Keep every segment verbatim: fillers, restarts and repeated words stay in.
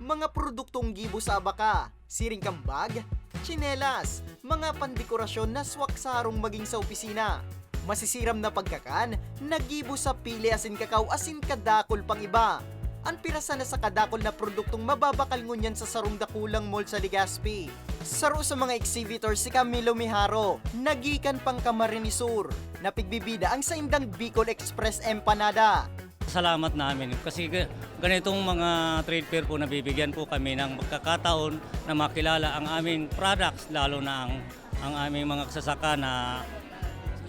Mga produktong gibo sa abaka, siring kan bag, tsinelas, mga pandekorasyon na swak sa harong magin sa opisina. Masisiram na pagkakan na gibo sa pili asin kakaw asin kadakul pang iba. An pirasa na sa kadakul na produktong mababakal ngunyan sa sarong dakulang mall sa Legazpi. Saro sa mga exhibitor si Camilo Miharo, na gikan pang Camarines Sur, na pigbibida ang saindang Bicol Express Empanada. Salamat namin kasi ga- ganitong mga trade fair po, nabibigyan po kami ng pagkakataon na makilala ang aming products, lalo na ang, ang aming mga kagsasaka na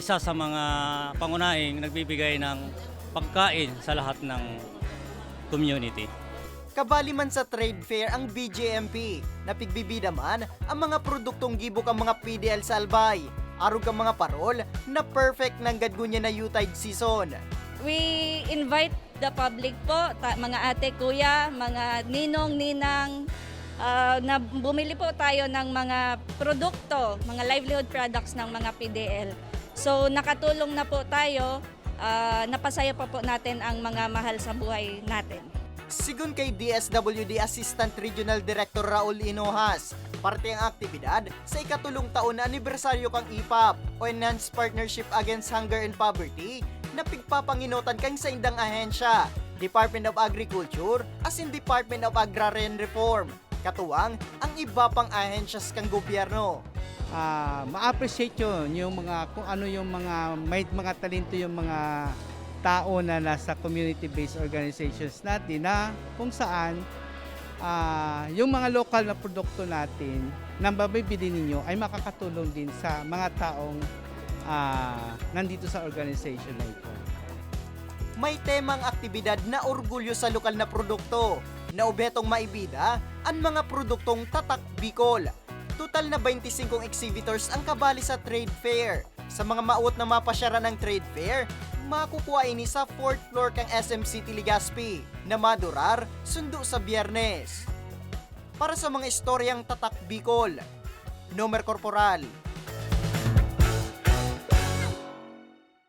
isa sa mga pangunahing nagbibigay ng pagkain sa lahat ng community. Kabali man sa trade fair ang B J M P, na pigbibida man ang mga produktong gibo kan mga P D L sa Albay, arog kan mga parol na perfect nanggad ngunyan na U-tide season. We invite the public po, ta- mga ate, kuya, mga ninong, ninang, ah, na bumili po tayo ng mga produkto, mga livelihood products ng mga P D L. So nakatulong na po tayo, ah, napasaya pa po natin ang mga mahal sa buhay natin. Sigon kay D S W D Assistant Regional Director Raul Hinojas, parte ang aktibidad sa ikatulong taon na anibersaryo kan ipap o Enhanced Partnership Against Hunger and Poverty na pigpapanginotan kan saindang ahensya, Department of Agriculture asin Department of Agrarian Reform, katuwang ang iba pang ahensyas kan gobyerno. Ah, ma-appreciate yun, yung mga, kung ano yung mga, may mga talento yung mga tao na nasa community-based organizations natin na kung saan ah, yung mga lokal na produkto natin na mabibili ninyo ay makakatulong din sa mga taong ah, nandito sa organization na ito. May temang aktibidad na orgulyo sa lokal na produkto na obhetong maibida an mga produktong tatak Bicol. Total na twenty-five exhibitors ang kabali sa trade fair. Sa mga mawot na mapasyaran ang trade fair, makukuha ini sa fourth floor kan S M City Legazpi na madurar sundo sa Biyernes. Para sa mga istoryang tatak Bicol, Nomer Corporal.